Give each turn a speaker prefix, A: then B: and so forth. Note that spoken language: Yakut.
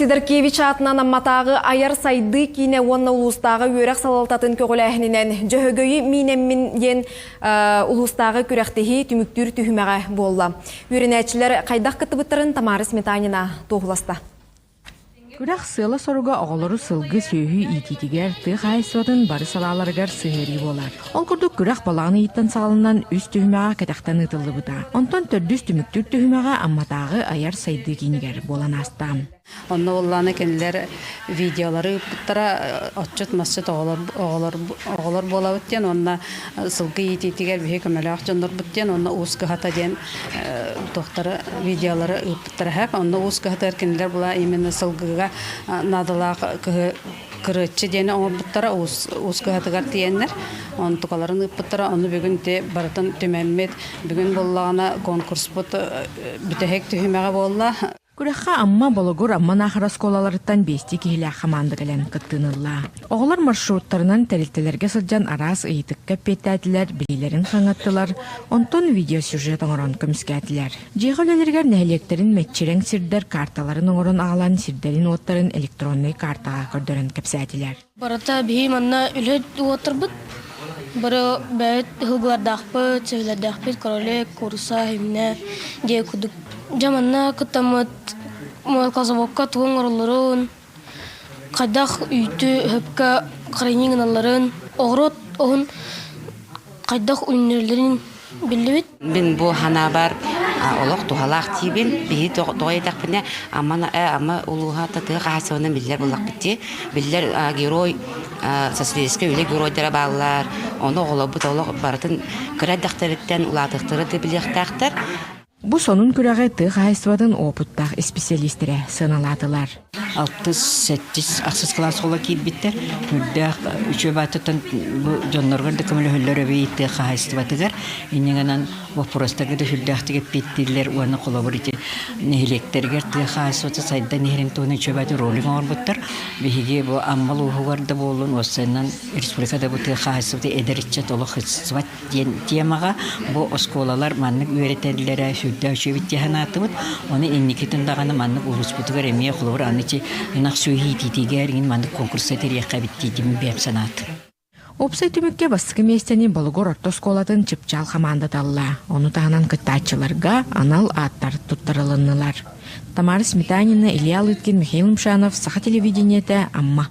A: Сидоркевич аатынан Амматааҕы айар сайдыы киинэ уонна улуустааҕы үөрэх салалтатын көҕүлээһининэн Дьөһөгөйү миинэммин диэн улуустааҕы күрэхтэһии түмүктүүр түһүмэҕэ буолла. Үөрэнээччилэр хайдах кыттыбыттарын Тамара Сметанина туоһуласта.
B: Күрэх сыала-соруга оҕолору сылгы сүөһү иитиитигэр, тыа хаһаайыстыбатын бары салааларыгар сыһыарыы буолар. Ол курдук күрэх балаҕан ыйыттан саҕаланан үс түһүмэҕэ кэтэхтэн ыытыллыбыта. Онтон төрдүс түмүктүүр түһүмэҕэ Амматааҕы айар сайдыы киинигэр буолан ааста.
C: Онно буоллаҕына кинилэр видеолары ыыппыттара отчут-масчыт оҕолор оҕолор оҕолор буолабыт диэн уонна сылгы иитиитигэр биһи көмөлөөх дьоннорбут диэн уонна уус кыһата диэн туохтары видеолары ыыппыттара һэп. Онно уус кыһатыгар кинилэр була именно сылгыга наадалаах кыһы кырыаччы диэни оҥорбуттара уус уус кыһатыгар тиийэннэр онтукаларын ыыппыттара ону бүгүн ти барытын түмэммит бүгүн буоллаҕына конкурспут бүтэһик түһүмэҕэ буолла.
B: Күрэххэ Амма, Болугур, Амма Наахара оскуолаларыттан биэстии киһилээх хамаанда кэлэн кыттыыны ылла. Оҕолор маршруттарынан тэрилтэлэргэ сылдьан араас ыйытыкка эппиэттээтилэр, билиилэрин хаҥаттылар, онтон видеосюжет оҥорон көмүскээтилэр. Дьиэҕэ үлэлэригэр нэһилиэктэрин мэччирэҥ сирдэр карталарын оҥорон аҕалан сирдэрин-уоттарын электроннай картаҕа көрдөрөн кэпсээтилэр.
D: Барыта биһи манна үлэһит уоттарбыт. Бары бэйэт ыһылгылардаахпыт, сөбүлэрдээхпит, королек, куурусса, химнэ диэ курдук. Дьэ манна кыттаммыт молокозаводка тугу оҥороллорун, хайдах үүтү өһөпкө хранение гыналларын, оҕуруот оһун хайдах үүннэрэллэрин биллибит.
E: Мин бу ханаабар олох туһалаах диибин. Биһи тоҕо диэтэхпинэ, Амма Амма улууһа тыа хаһаайыстыбанан биллэр буллахпыт дии. Биллэр герой социалистическай үлэ геройдара бааллар. Ону оҕолорбут олох барытын кыра эрдэхтэриттэн улаатыахтара да билиэхтээхтэр.
B: Бу сонун күрэҕи тыа хаһаайыстыбатын уопуттаах исписэлиистэрэ сыаналаатылар.
F: Алтыс, сэттис, ахсыс кылаас оҕолор киирбиттэр. Үрдээх үчүгэй бааттаттан бу дьонноргор да көмөлөһөллөр эбии тыа хаһаайыстыбатыгар. Инньэ гынан боппуруостарга да сүрдээхтик эппиэттииллэр уонна холобур ити нэһилиэктэригэр тыа хаһаайыстыбата сайдан иһэрин туһунан үчүгэй бааты ролик оҥорбуттар. Биһиги бу Амма улууһугар да буоллун, уопсайынан республика да бу тыа хаһаайыстыбата эдэр ыччат олох сыстыбат диэн темаҕа бу оскуолалар маннык үөрэтэллэрэ сүрдээх үчүгэйбит дии санаатыбыт. Ону инникитин даҕаны маннык улууспутугар эмиэ холобур аны ити ынах сүөһү иитиитигэр иҥин маннык конкурса тэрийиэххэ эбит диитим бэйэм санаатым.
B: Уопсай түмүккэ бастакы миэстэни Болугур орто оскуолатын Чыпчаал хамаандата ылла. Ону таһынан кыттааччыларга анал ааттар туттарылыннылар. Тамара Сметанина, Илья Лыткин, Михаил Мшанов, Саха телевидениетэ, Амма.